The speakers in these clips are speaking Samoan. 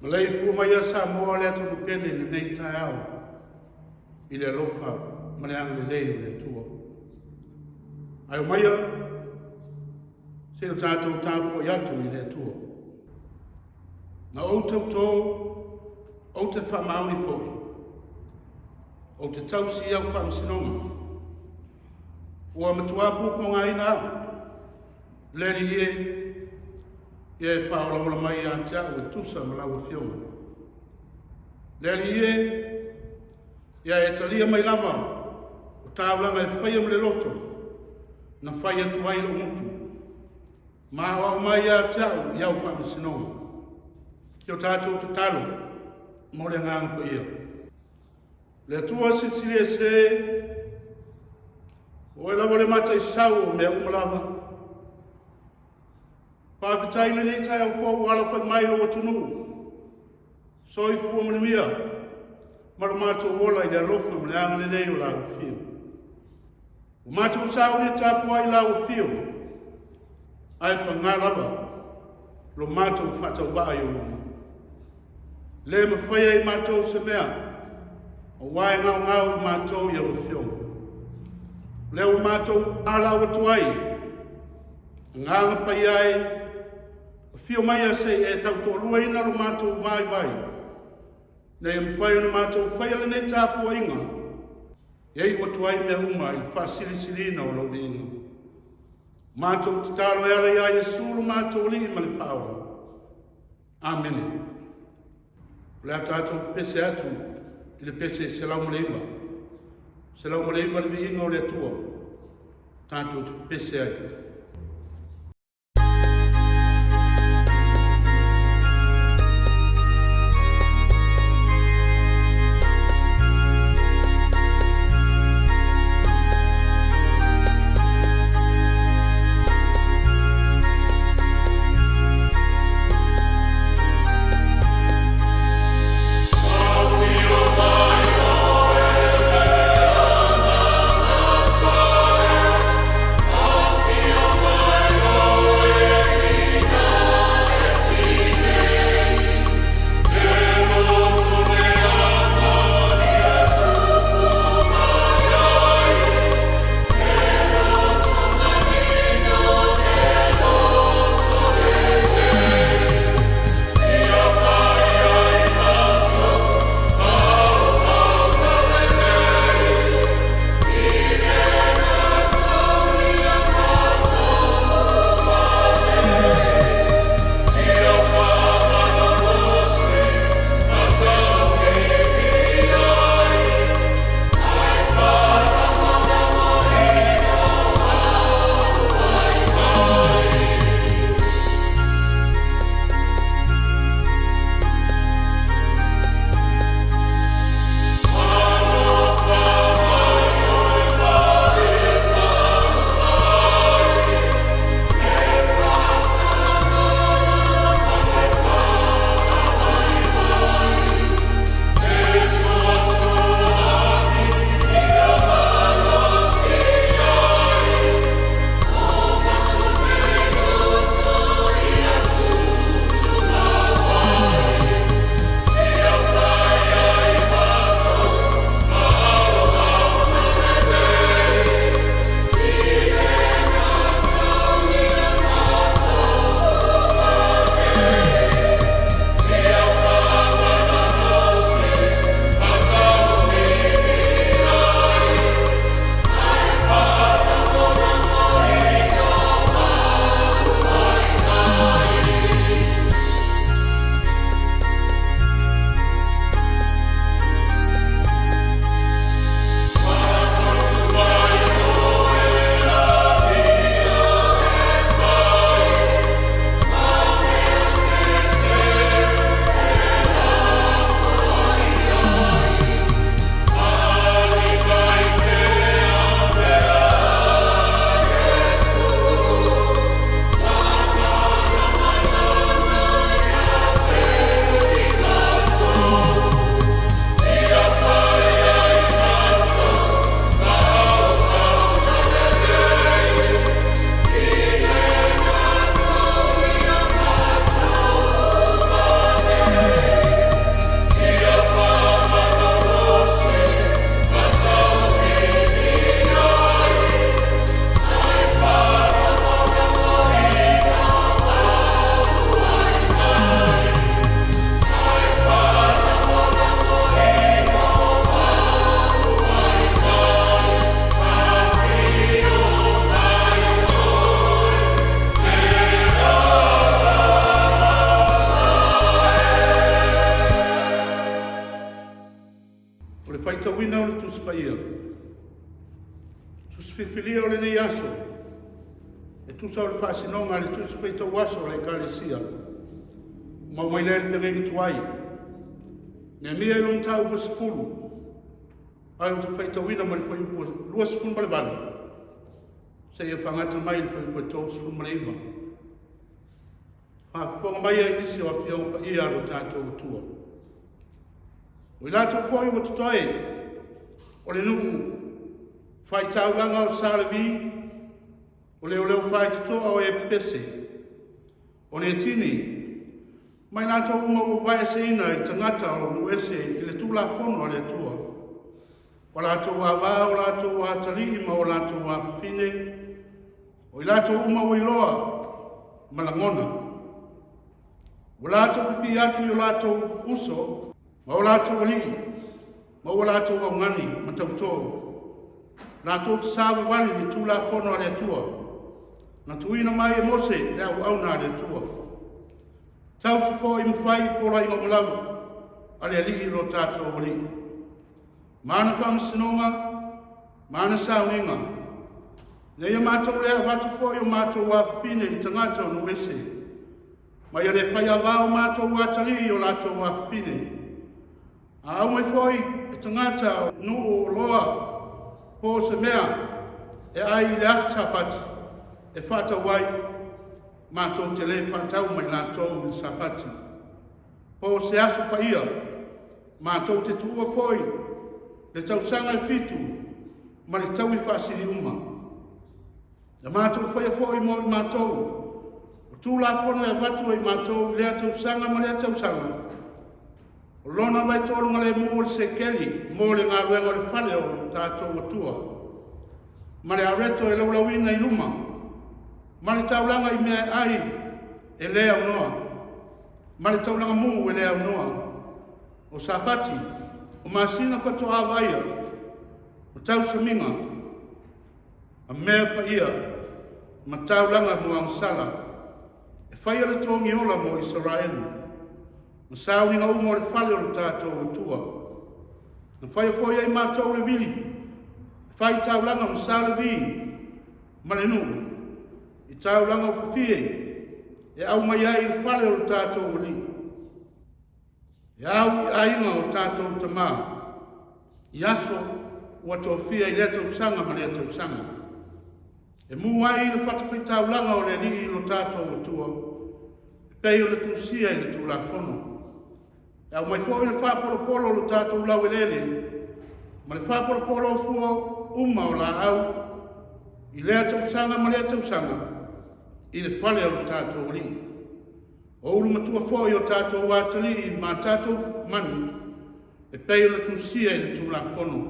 Maleifua mai ia Samoa le atunuu pele i lenei taeao i le alofa ma le agalelei o le Atua. Ae omaia se i o tatou tapuai atu i le Atua. Na ou tautō, ou te faamaoni foi, ou te tausi i au faamasinoga. Ua matua puapuagaina au, le Alii e, ia e faaolaola mai ia te au e tusa ma lau Afioga. Le Alii e, ia e talia mai lava o taulaga e faia ma le loto, na fai atu ai lou gutu. Ma aoao mai ia te au i au faamasinoga. Si o tatou tatalo mo le Agaga Paia. Le Atua silisili ese, o oe lava le mataisau o mea uma lava. Faafetai i lenei taeao fou ua alafai mai lou atunuu. Soifua manuia ma lo matou ola i le alofa ma le agalelei o lau afio. Ua matou sauni e tapuai lau afio, ae pagā lava lo matou faatauvaa i ou luma. Le mafai ai matou se mea, aua e gaogao i matou i au afioga. O lea ua matou alau atu ai, agaga paia e, afio maia se i e tautoaluaina lo matou vaivai, ina ia mafai ona matou faia lenei tapuaiga, e iu atu ai mea uma i le faasilisiliina o lou viiga. Matou tatalo e ala iā Iesu lo matou Alii ma le Faaola. Amene. O le a tatou pepese atu i le pese 109. 109 le viiga o le Atua. Tatou te pepese ai. Paia. Tusi filifilia o lenei aso, e tusa o le faasinoga a le Tusi Faitau Aso a le Ekalesia, ua maua mai lea i le feagaiga tuai. Neemia i lona mataupu e 10, ae ou te faitauina mai le fuaiupu 28 seia faagata mai le fuaiupu e 39. Faafofoga mai ai nisi o afioga paia a lo tatou Atua. O i latou foi ua totoe o le nuu faitaulaga o Sa Levi, o leoleo faitotoa o e pepese, o Netini, ma i latou uma ua vaeseina i tagata o nuu ese i le Tulafono a le Atua, o latou avā, o latou atalii ma o latou afafine, o i latou uma ua iloa ma lagona. Ua latou pipii atu i o latou uso ma o latou alii ma ua latou augani ma tautō. Latou te savavali i le Tulafono a le Atua, na tuuina mai e Mose le auauna a le Atua. Tausi foi ma fai i poloaiga uma lava a le Alii lo tatou Alii. Ma ana faamasinoga, ma ana sauniga, ina ia matou le avatu foi o matou afafine i tagata o nuu ese, ma ia le fai avā o matou atalii i o latou afafine. A aumai foi e tagata o nuu oloa po o se mea e ai i le aso Sapati e faatau ai, matou te le faatau ma i latou i le Sapati. Po o se aso paia, matou te tuua foi le tausaga e fitu ma le taui faasili uma. Na matou faia foi mo i matou o Tulafono e avatu e i matou i lea tausaga ma lea tausaga, o lona vaitolugalemu o le sekeli mo le galuega o le fale o tatou Atua, ma le areto e laulauina i luma, ma le taulaga i mea e ai e le aunoa, ma le taulaga mu e le aunoa, o Sapati, o masina faatoa vaaia, o tausamiga, ma mea paia ma taulaga muagasala e faia le togiola mo Isaraelu, ma sauniga uma o le fale o le tatou Atua. Na faia foi e i matou le vili, e fai taulaga ma Sa Levi ma le nuu, i taulaga o fafie e aumai ai i le fale o le tatou Alii. E au i aiga o tatou tamā i aso ua tofia i lea tausaga ma lea tausaga, e mū ai i le fatafaitaulaga o le Alii lo tatou Atua, e pei ona tusia i le Tulafono. E aumai foi le faapolopolo o lo tatou laueleele ma le faapolopolo o fua uma o laau i lea tausaga ma lea tausaga i le fale o lo tatou Alii. O ulu matua foi o tatou atalii ma tatou manu e pei ona tusia i le Tulafono.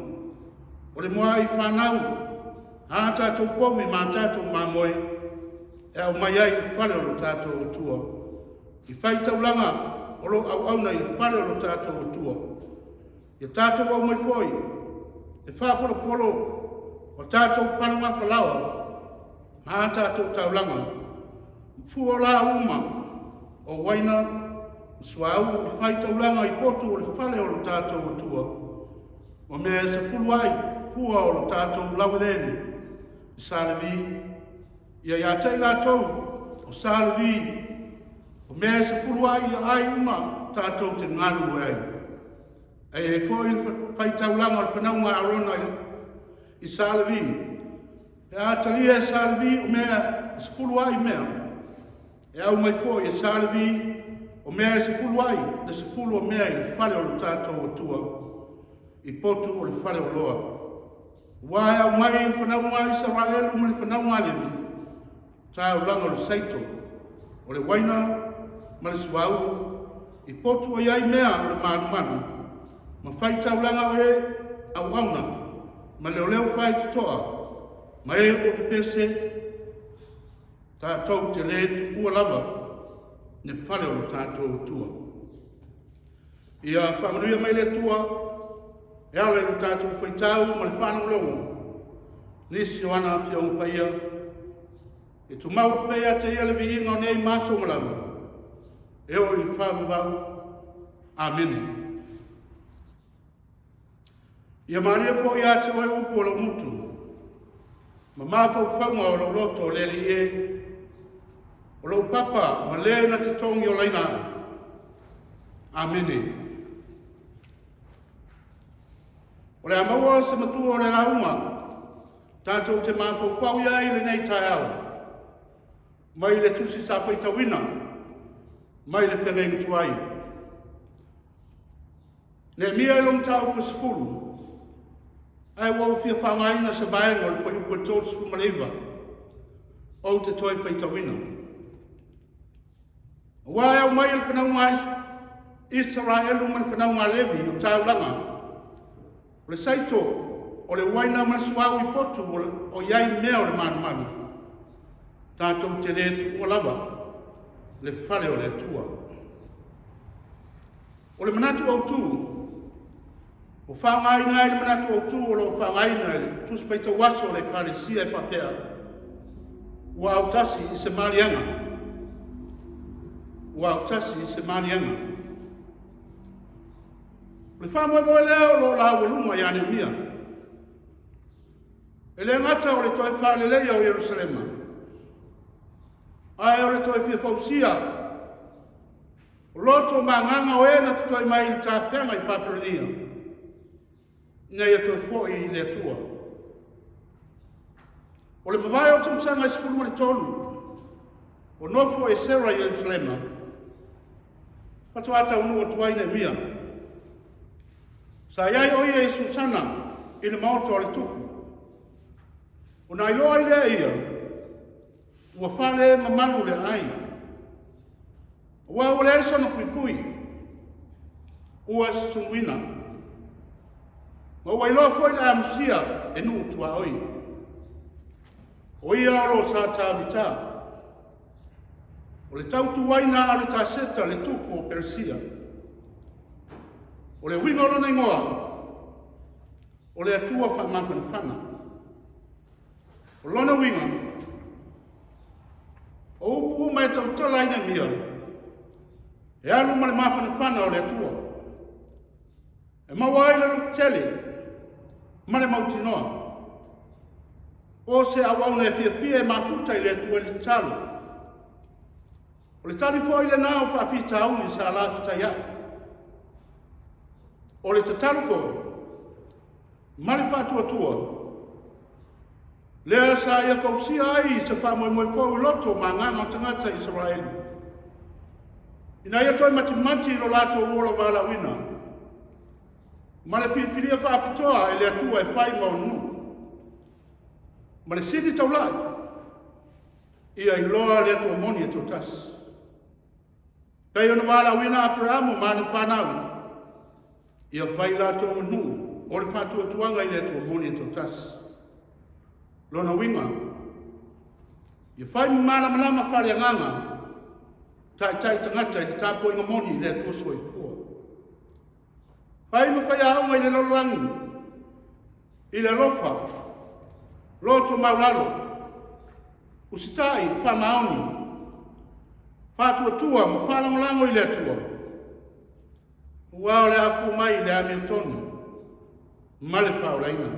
O le muaai fanau a tatou povi ma tatou mamoe e aumai ai i le fale o lo tatou Atua, i faitaulaga o lo o auauna i le fale o lo tatou Atua. Ia tatou aumai foi e faapolopolo o tatou palugafalaoa ma a tatou taulaga, fua o la uma o uaina ma suauu i faitaulaga i potu o le fale o lo tatou Atua, o mea e sefulu ai fua o lo tatou laueleele i Sa Levi, ia ia te i latou o Sa Levi, o mea e sefulu ai ia ai uma tatou te galulue ai. E i ai foi le faitaulaga o le fanauga a Arona i Sa Levi, pe a talia e Sa Levi o mea e sefulu ai mea, e aumai foi e Sa Levi o mea e sefulu ai le sefulu o mea i le fale o lo tatou Atua, i potu o le fale oloa. Ua e aumai i le fanauga a Isaraelu ma le fanauga a Levi, taulaga o le saito, o le uaina ma le suauu, i potu ai ai mea o le malumalu, ma faitaulaga o e auauna, ma leoleo faitotoa, ma e ua pepese, tatou te le tuua lava le fale o lo tatou Atua. Ia faamanuia mai le Atua e ala i lo tatou faitau ma le faalogologo nisi o ana afioga paia e tumau atu pea ia te ia le viiga o nei ma aso uma lava e oo i le faavavau. Amene. Ia malie foi ia te oe upu o lou gutu, ma mafaufauga o lou loto le Alii e, o lou papa ma le na te togi olaina au. Amene. O le a maua se matua o le lauga, tatou te mafaufau i ai lenei taeao, mai le tusi sa faitauina, mai le feagaiga tuai. Neemia i lou mataupu e 10, ae ua ou fia faaaogaina se vaega o le fuaiupu e 39 ou te toe faitauina. Aua e aumai e le fanauga a Isaraelu ma le fanauga a Levi o taulaga, o le saito, o le uaina ma le suauu i potu o i ai mea o le malumalu, tatou te le tuua lava le fale o le Atua. O le manatu autu, ua faaaogaina ai le manatu autu o lo o faaaogaina e le Tusi Faitau Aso o le Ekalesia e faapea, ua autasi i se maliega. Ua autasi i se maliega. O le faamoemoe lea o lo o laualuga ia Neemia. E le gata o le toe faaleleia o Ierusalema, ae o le toe fia fausia O loto ma agaga o e na totoe mai i le tafeaga i Papelonia, ina ia toe foi i le Atua. O le mavae o tausaga e 13, o nofo Esera i Ierusalema, faatoa taunuu atu ai Neemia. Sa i ai o ia i Susana i le maota o le tupu. Ona iloa ai lea ia, ua fale mamalu le aai. Aua ua leai sona puipui, ua susumuina. Ma ua iloa foi le amusia e nuu tuaoi. O ia o lo sa tāmitā. O le tautuaina a le Taseta le tupu o Peresia. O le uiga o lona igoa, o le Atua faamafanafana. O lona uiga, o upu uma e tautala ai Neemia, e alu ma le mafanafana o le Atua, e maua ai le lototele ma le mautinoa. O se auauna e fiafia e mafuta i le Atua i le tatalo. O le tali foi lena o faafitauli sa lafitai ai. O le tatalo foi, ma le faatuatua, lea sa ia fausia ai se faamoemoe fou i loto ma agaga o tagata Isaraelu, ina ia toe matimati i lo latou ola valaauina, ma le filifilia faapitoa e le Atua e fai ma ona nuu, ma le sili taulai, ia iloa le Atua moni e toatasi. Pei ona valaauina Aperamo ma ana fanau, Ia fai latou ma nuu o le faatuatuaga i le Atua moni e toatasi. Lona uiga, ia fai ma malamalama faaleagaga taitai tagata i le tapuaiga moni i le Atua soifua. Fai ma faiaoga i le lalolagi, i le alofa, loto maulalo, usitai, faamaoni, faatuatua ma faalagolago i le Atua. Aua o le a fua mai i le amiotonu ma le faaolaina.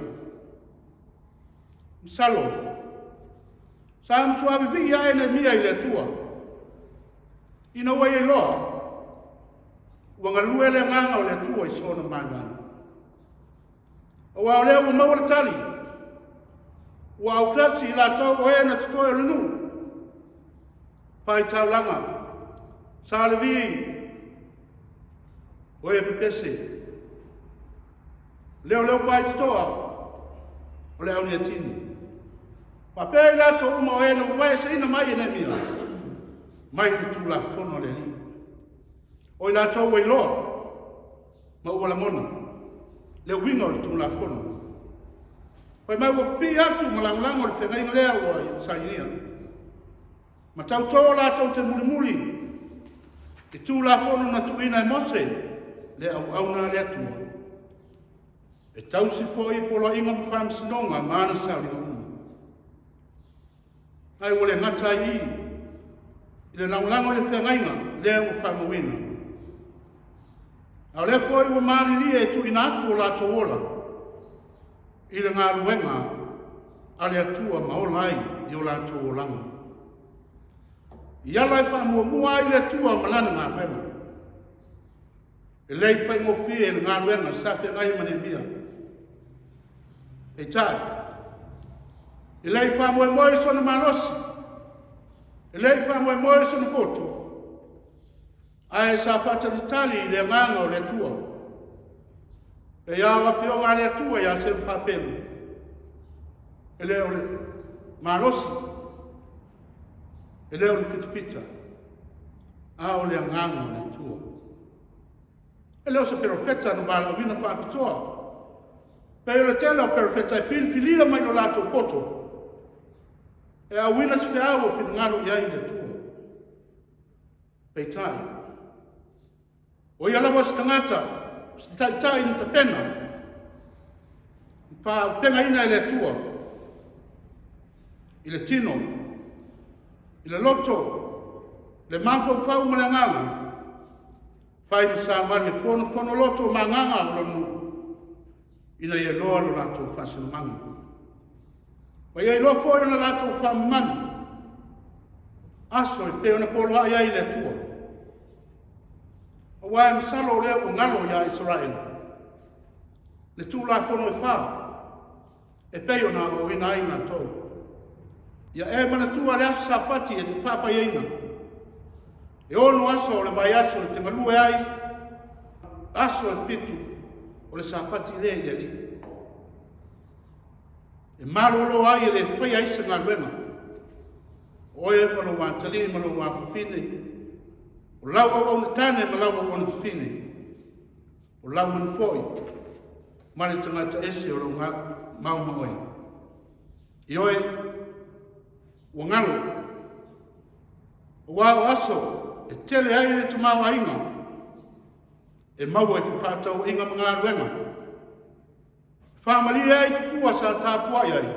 Masalo, sa matua vivii ae Neemia i le Atua, ina ua ia iloa ua galue le agaga o le Atua i sona maimai. Aua o lea ua maua le tali, ua autasi i latou o e na totoe o le nuu, faitaulaga, sa Levi, o e pepese, leoleo faitotoa o le auniatini. Faapea i latou uma o e na vavaeseina mai e Neemia, mai le Tulafono a le Alii. O i latou ua iloa, ma ua lagona le uiga o le Tulafono. Fai mai ua pipii atu ma lagolago le feagaiga lea ua sainia. Ma tautō latou te mulimuli i Tulafono na tuuina e Mose le auauna a le Atua. E tausi foi poloaiga ma faamasinoga ma ana sauniga uma. Ae ua le gata ai i i le lagolago i le feagaiga lea ua faamauina. A o lea foi ua malilie e tuuina atu o latou ola i le galuega a le Atua ma ola ai i o latou olaga. I ala e faamuamua ai le Atua ma lana galuega. E le i faigofie le galuega sa feagai ma Nehemia. Peitai, e le i faamoemoe i sona malosi, e le i faamoemoe i sona poto, ae sa faatalitali i le agaga o le Atua. E pei lava o afioga a le Atua ia Serupapelo, e le o le malosi, e le o le fitafita, a o le agaga o le Atua. E le o se perofeta na valaauina faapitoa, pei o le tele o perofeta e filifilia mai lo latou poto, e auina se feau o finagalo i ai le Atua. Peitai, o ia lava o se tagata, o se taitai na tapena, na faaaupegaina e le Atua i le tino, i le loto, le mafaufau ma le agaga, fai ma savali e fonofono loto ma agaga o lona nuu, ina ia iloa lo latou faasinomaga. Ma ia iloa foi ona latou faamamalu aso e pei ona poloai ai le Atua. Aua e masalo o lea ua galo ia Isaraelu le Tulafono e fa e pei ona aoaoina ai latou. Ia e manatua le aso Sapati e te faapaiaina. E ono aso o le vaiaso e te galue ai, aso e fitu o le Sapati lea i le Alii. E malolo ai e le faia ai se galuega. O oe ma lou atalii ma lou afafine, o lau auauna tane ma lau auauna fafine, o lau manu foi ma le tagata ese o lou mau ma oe. Ioe, ua galo, aua o aso e tele ai le tamaoaiga e maua i fefaatauaiga ma galuega. Faamalie ai tupua sa tapuai ai,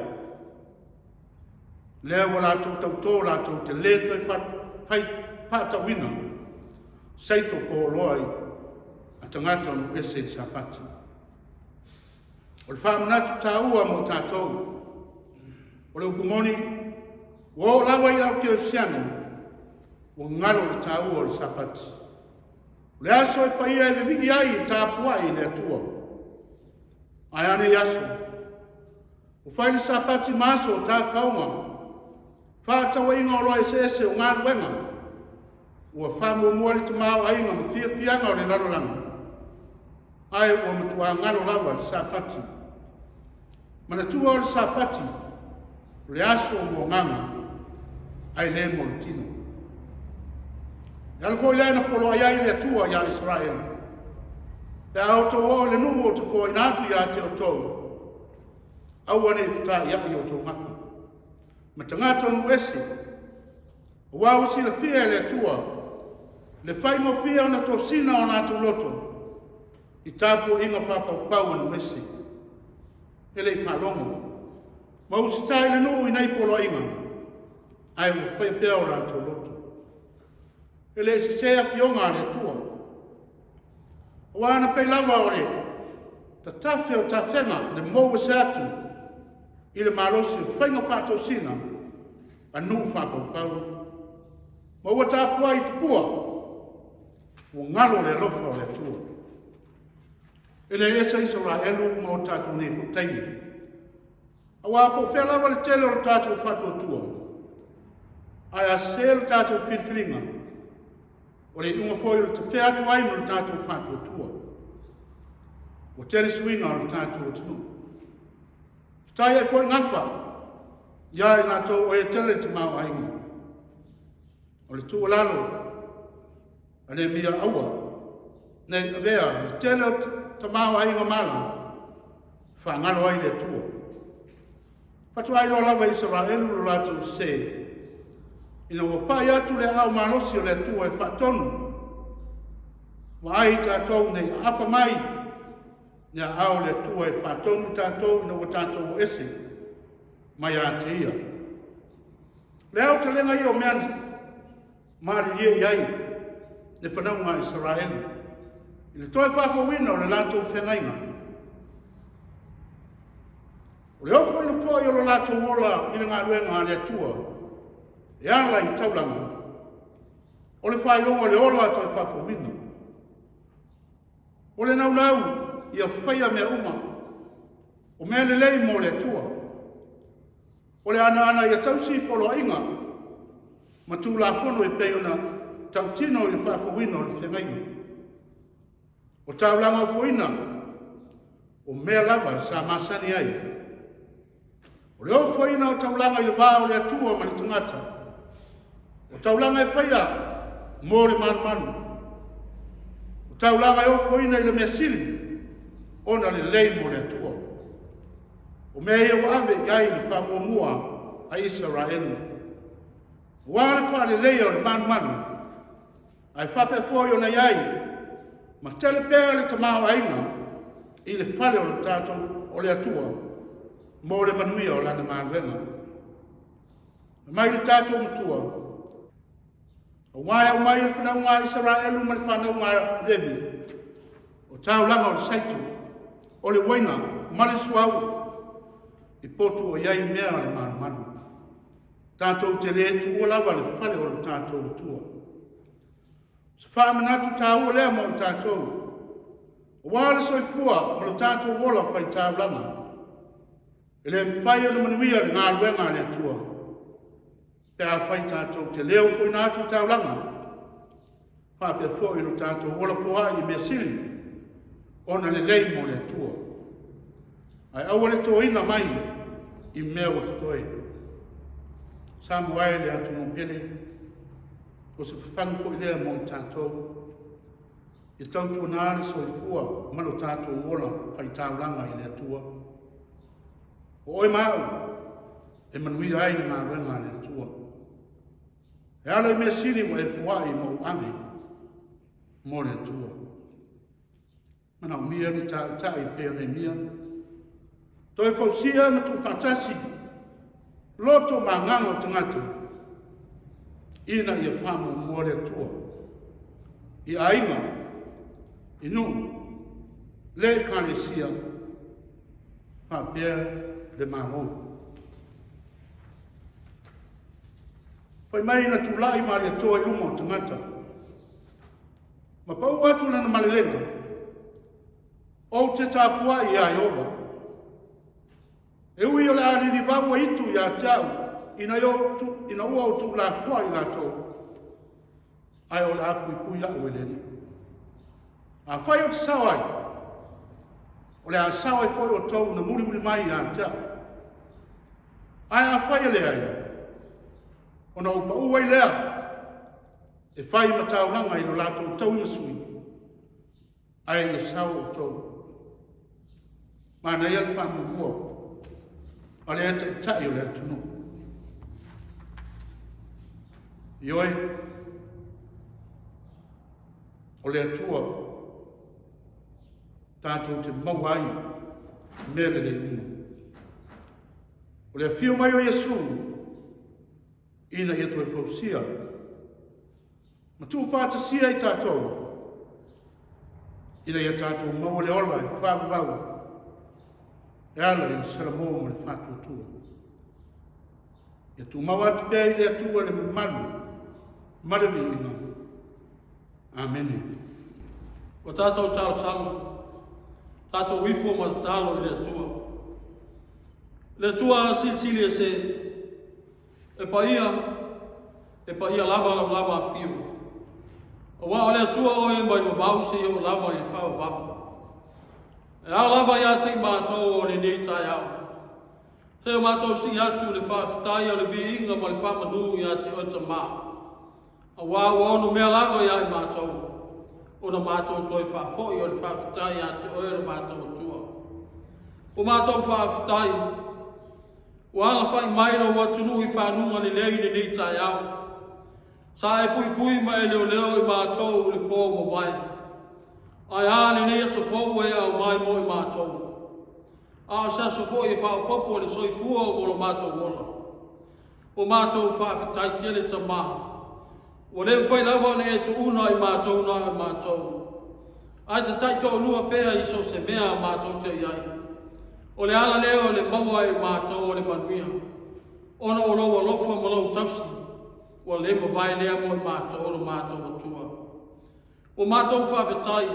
lea ua latou tautō latou te lē toe fai faatauina seito po oloa i a tagata o nuu ese i le Sapati. O le faamanatu taua mo tatou, o le upu moni, ua oo lava i au kerisiano, ua galo le taua o le Sapati. O le aso e paia e vivii ai e tapuai i le Atua. Ae a nei aso? Ua fai le Sapati ma aso o tafaoga, faatauaiga oloa eseese o galuega, ua faamuamua le tamaoaiga ma fiafiaga o le lalolagi, ae ua matuā galo lava le Sapati. Manatua o le Sapati, o le aso mo agaga, ae le mo le tino. E ala foi lea na poloai ai le Atua iā Isaraelu, pe a outou oo i le nuu ou te foaina atu ia te outou, aua ne i fetaiai outou gafa ma tagata o nuu ese, aua ua silafia e le Atua le faigofie ona tosina o latou loto i tapuaiga faapaupau a nuu ese. E le i faalogo ma usitai le nuu i nei poloaiga, ae ua faia pea o latou loto. E le i sese afioga a le Atua, aua na pei lava o le tatafe o tafega le mou ese atu i le malosi o faiga faatosina a nuu faapaupau, ma ua tapuai i tupua, ua galo le alofa o le Atua. E le ese Isaraelu ma o tatou nei foi taimi. Aua po o fea lava le tele o le tatou faatuatua, ae a sese le tatou filifiliga, o le iuga foi o le tafea atu ai ma le tatou faatuatua. Ua tele suiga o le tatou atunuu. Fetai ai foi gafa ia i latou o e tele le tamaoaiga. O le tuualalo a Nehemia aua nei avea le tele o tamaoaiga mala faagalo ai le Atua. Faatoa iloa lava e Isaraelu lo latou sese, ina ua pai atu le aao malosi o le Atua e faatonu. Vaai tatou nei aapa mai le aao o le Atua e faatonu tatou ina ua tatou o ese mai ia te ia. Le aotelega ia o mea malilie i ai le fanauga a Isaraelu i le toe faafouina o le latou feagaiga. O le ofoina foi o lo latou ola i le galuega a le Atua e ala i taulaga, o le faailoga o le ola toe faafouina. O le naunau ia faia mea uma, o mea lelei mo le Atua. O le anaana ia tausi poloaiga ma tulafono e pei ona tautino i le faafouina o le feagaiga. O taulaga ofoina, o mea lava sa masani ai. O le ofoina o taulaga i le va o le Atua ma le tagata, o taulaga e faia mo le malumalu, o taulaga e ofoina i le mea sili ona lelei mo le Atua. O mea ia ua ave i ai le faamuamua a Isaraelu, aua le faaleleia o le malumalu, ae faapea foi ona i ai ma tele pea le tamaoaiga i le fale o le tatou o le Atua mo le manuia o lana galuega. Mai le tatou Matua, aua e aumai le fanauga a Isaraelu ma le fanauga a Levi, o taulaga o le saito, o le uaina ma le suauu, i potu o i ai mea o le malumalu. Tatou te le tuua lava le fale o le tatou Atua. Se faamanatu taua lea mo i tatou, aua le soifua ma lo tatou ola faitaulaga. E le mafai ona manuia le galuega a le Atua pe afai tatou te le ofoina atu i taulaga, faapea foi lo tatou ola foai i mea sili ona lelei mo le Atua. Ae aua le toina mai i mea ua totoe. Samoa e le atunuu pele, o se fafagu foi lea mo i tatou. Ia tautuana le soifua ma lo tatou ola faitaulaga i le Atua. O oe ma au e manuia ai le galuega a le Atua. E ala i mea sili ua e foai ma ou ave mo le Atua. Manaomia ni taitai pei o Neemia. Toe fausia ma tuufaatasi loto ma agaga o tagata ina ia faamuamua le Atua i aiga, i nuu, le ekalesia faapea le Malo. Fai mai na tulai Malietoa i luma o tagata ma pau atu lana malelega, ou te tapuai iā Ieova. E ui o le a lilivau ua itu ia te au ina, ina ua ou tuulafoai i latou, ae o le a puipui au e le Alii. Afai ou te sao ai, o le a sao ai foi outou na mulimuli mai ia te au. Ae afai e leai, ona ou pau ai lea e fai ma taulaga i lo latou tauimasui, ae ia sao outou. Manaia le faamuamua a le taitai o le atunuu. Ioe, o le Atua tatou te maua ai mea lelei uma. O le afio mai o Iesu ina ia toe fausia ma tuufaatasia i tatou ina ia tatou maua le ola e faavavau e ala i le salamo ma le faatuatua. Ia tumau atu pea i le Atua le mamalu ma le viiga. Amene. Ua tatou talosaga, tatou ifo ma tatalo i le Atua. Le Atua silisili ese, e paia, e paia lava lau lava afio. Aua o le Atua oe mai le vavau seia oo lava i le faavavau. E ao lava ia te i matou o lenei taeao. Se o matou sii atu le faafetai o le viiga ma le faamanu ia te oe Tama. Aua ua ono mea lava ia i matou, ona matou toe faafoi o le faafetai ia te oe lo matou Atua. Ua matou faafetai, ua alafai mai lou atunuu i fanuga lelei i lenei taeao. Sa e puipui ma e leoleo i matou i le po ua mavae. Ae a lenei aso fou ua e aumai mo i matou. A o se aso foi e faaopoopo le soifua mo lo matou ola. Ua matou faafetai tele Tama. Ua le mafai lava ona e tuuna i matou na o i matou. Ae te taitoalua pea i so o se mea matou te i ai. O le ala lea o le maua e matou o le manuia, ona o lou alofa ma lou tausi, ua le mavae lea mo i matou lo matou Atua. Ua matou faafetai,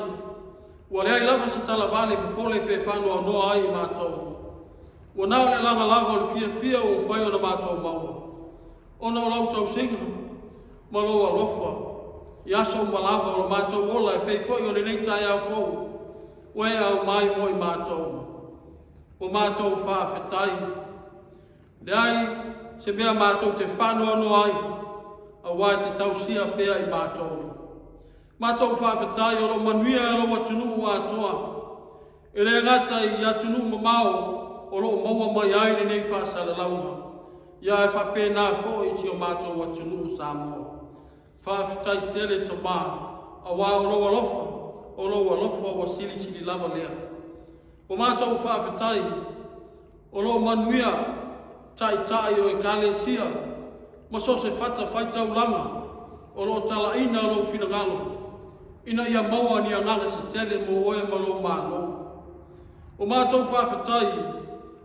ua leai lava se talavale popole pe faanoanoa ai i matou. Ua na o le alaga lava o le fiafia ua mafai ona matou maua, ona o lau tausiga ma lou alofa i aso uma lava o lo matou ola e pei foi o lenei taeao fou ua e aumai mo i matou. Ua matou faafetai. Leai se mea matou te faanoanoa ai, aua e te tausia pea i matou. Matou faafetai o lo o manuia lou atunuu atoa, e le gata i atunuu mamao o lo o maua mai ai lenei faasalalauga, ia ae faapena foi i si o matou atunuu Samoa. Faafetai tele Tama, aua o lou alofa, o lou alofa ua silisili lava lea. Ua matou faafetai o lo o manuia taitai o Ekalesia ma so o se fata faitaulaga o lo o talaina lou finagalo ina ia maua ni agaga se tele mo oe ma lou Malo. Ua matou faafetai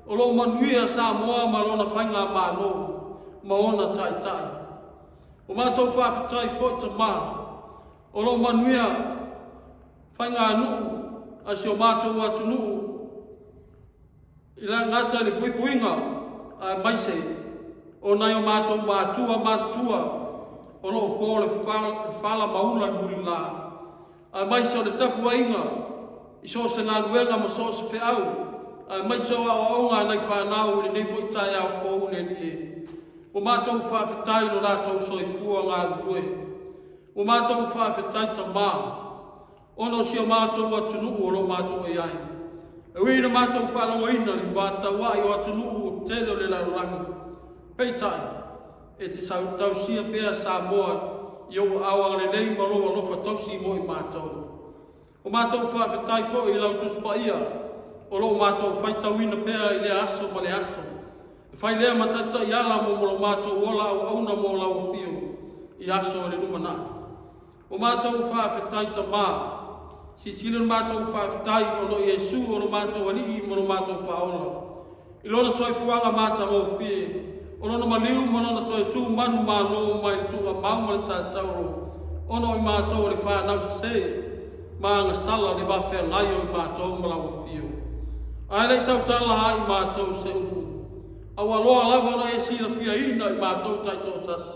o lo o manuia Samoa ma lona faigamalo ma ona taitai. Ua matou faafetai foi Tama o lo o manuia faiganuu a si o matou atunuu i le gata i le puipuiga aemaise o nai o matou matua matutua o lo o po le fala ma ula i mulila, aemaise o le tapuaiga i so o se galuega ma so o se feau, aemaise o aoaoga a nai fanau i lenei foi taeao fou le Alii e. Ua matou faafetai i lo latou soifua galulue. Ua matou faafetai Tama, ona o si o matou atunuu o lo o matou i ai. E ui ina matou faalogoina le vataua'i o atunuu tele o le lalolagi, peitai, e te tausia pea Samoa i ou aao agalelei ma lou alofa tausi mo i matou. Ua matou faafetai foi i lau Tusi Paia o lo o matou faitauina pea i lea aso ma lea aso. E fai lea ma taitaiala mo lo matou ola auauna mo lau afio i aso o le lumanai. Ua matou faafetai Tama, silasila le matou faafetai ona o Iesu o lo matou Alii ma lo matou Faaola. I lona soifuaga matagofie, o lona maliu ma lona toe tu manumalo mai le tuuamau ma le satauro, ona o i matou o le fanau sese ma agasala le va feagai o i matou ma lau afio. Ae le i tautala ai i matou se upu, a ua loa lava ona e silafiaina i matou taitoatasi.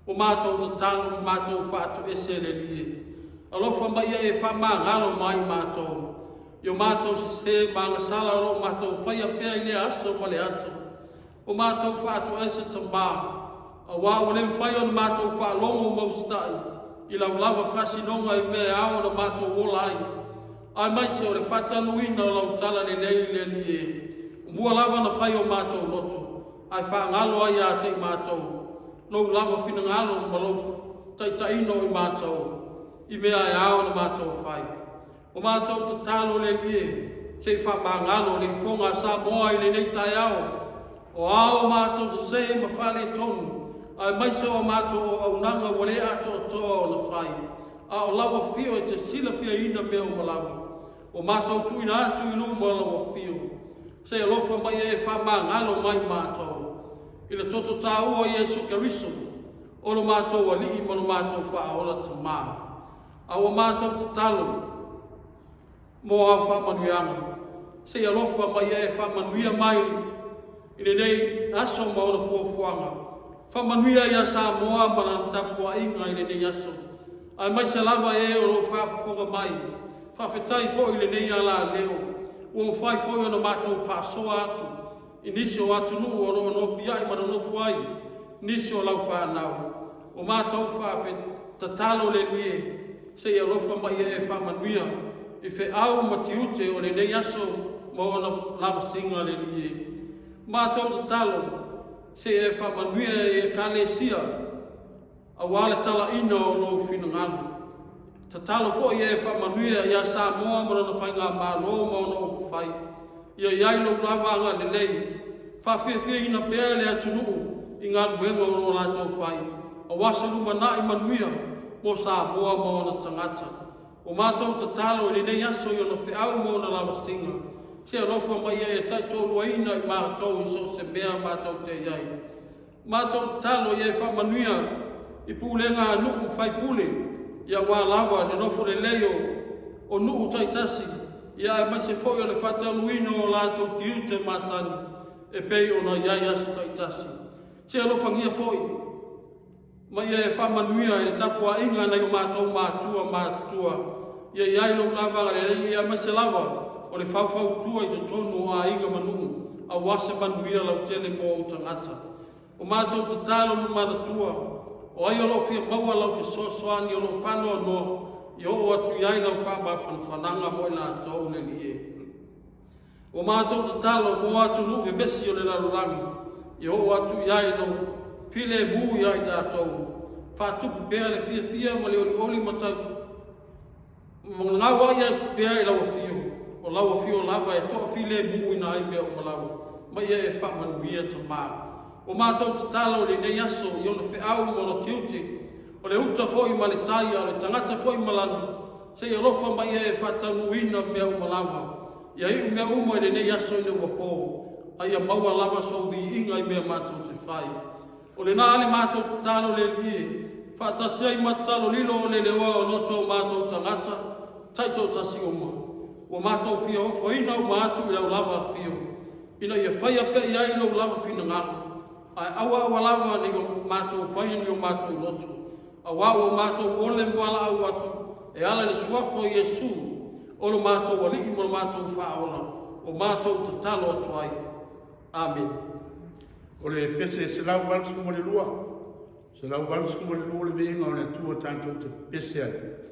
Ua matou tatalo ma matou faatoese e le Alii e. Alofa mai ia e faamagalo mai matou i o matou sese ma agasala o lo o matou faia pea i lea aso ma le aso. Ua matou faatoese Tama, aua ua le mafai ona matou faalogo ma usitai i lau lava faasinoga i mea e ao ona matou ola ai, aemaise o le faatanuina o lau tala lelei i le Alii e. Ua mua lava ona fai o matou loto, ae faagalo ai ia te i matou lou lava finagalo ma lou taitaiina o i matou i mea e ao ona matou fai. O matou tatalo le Alii e, se i faamagalo le ifoga a Samoa i lenei taeao, o ao o matou sese ma faaletonu, aemaise o a matou auaunaga ua le atoatoa ona fai, a o lau afio e te silafiaina mea uma lava. Ua matou tuuina atu i luma o lau afio, se i alofa mai e faamagalo mai matou i le toto taua o Iesu Keriso, o lo matou Alii ma lo matou Faaola Tama. A ua matou tatalo mo au faamanuiaga, se i alofa mai e faamanuia mai i lenei aso ma ona fuafuaga. Faamanuia ia Samoa ma lana tapuaiga i lenei aso, aemaise lava e o lo o faafofoga mai. Faafetai foi i lenei alaleo ua mafai foi ona matou faasoa atu i nisi o atunuu o lo o nopiai ma nonofo ai nisi o lau fanau. Ua matou tatalo le Alii e, se i alofa mai ia e faamanuia i feau ma tiute o lenei aso ma ona lavasiga le Alii e. Matou tatalo se i e faamanuia i Ekalesia aua le talaina o lou finagalo. Tatalo foi ia e faamanuia ia Samoa ma lona faigamalo ma ona upufai. Ia i ai lou lava agalelei, faafiafiaina pea le atunuu i galuega o lo o latou fai, aua se lumanai manuia mo Samoa ma ona tagata. Ua matou tatalo i lenei aso i ona feau ma ona lavasiga. Se alofa ma ia e taitoaluaina i matou i so o se mea matou te i ai. Matou tatalo ia e faamanuia i pulega a nuu ma faipule, ia aua lava le nofo lelei o nuu taitasi, ia aemaise foi o le faataunuuina o latou tiute masani e pei ona i ai aso taitasi. Se alofagia foi ma ia e faamanuia i le tapuaiga a nai o matou matua matutua, ia i ai lou lava agalelei, ia aemaise lava o le faufautua i totonu o aiga ma nuu, aua se manuia lautele mo ou tagata. O matou tatalo ma manatua, o ai o lo o fia maua lau fesoasoani o lo o faanoanoa, ia oo atu i ai lau faamafanafanaga mo i latou le Alii e. O matou tatalo mo atunuu vevesi o le lalolagi, ia oo atu i ai lou filemu ia i latou, faatupu pea le fiafia ma le olioli ma tau gauai atu pea i lau afio, o lau afio lava e toafilemu ai mea uma lava, ma ia e faamanuia Tamā. O matou tatalo i lenei aso i ona feau ma ona tiute, o le uta foi ma le tai, a o le tagata foi ma lana, seia alofa ma ia e faataunuuina mea uma lava. Ia iu mea uma i lenei aso ina ua po, a ia maua lava sou viiga i mea matou te fai. O lena le matou tatalo le Alii e, faatasi ai ma tatalo lilo o le leoa o loto o matou tagata, taitoatasi uma. Ua matou fia ofoina uma atu i lau lava afio, ina ia faia pea i ai lou lava finagalo, ae aua aua lava ne i o matou faia ni o matou loto, auā ua matou ole ma valaau atu e ala i le suafa o Iesu, o lo matou Alii ma lo matou Faaola, ua matou tatalo atu ai. Amene. O le pese 182, 182 le viiga o le Atua tatou te pese ai.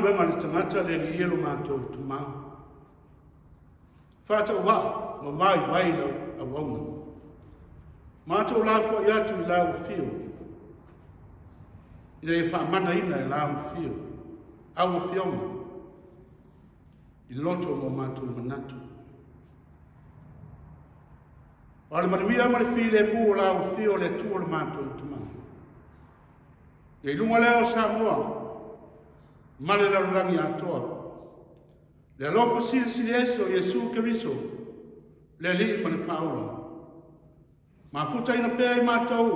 galuega a le tagata le Alii e lo matou Tama. Faatauvaa ma vaivai lau auauna. Matou lafoai atu i lau afio, ina ia faamanaina e lau afio, au afioga, i loto ma o matou manatu. A o le manuia ma le filemu o lau afio o le Atua lo matou Tama. Ia i luga lea o Samoa ma le lalolagi atoa. Le alofa silisili ese o Iesu Keriso, le Alii ma le Faaola. Mafutaina pea i matou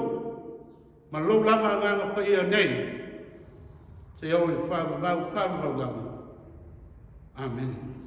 ma lou lava Agaga Paia nei, seia oo i le faavavau faavavau lava. Amene.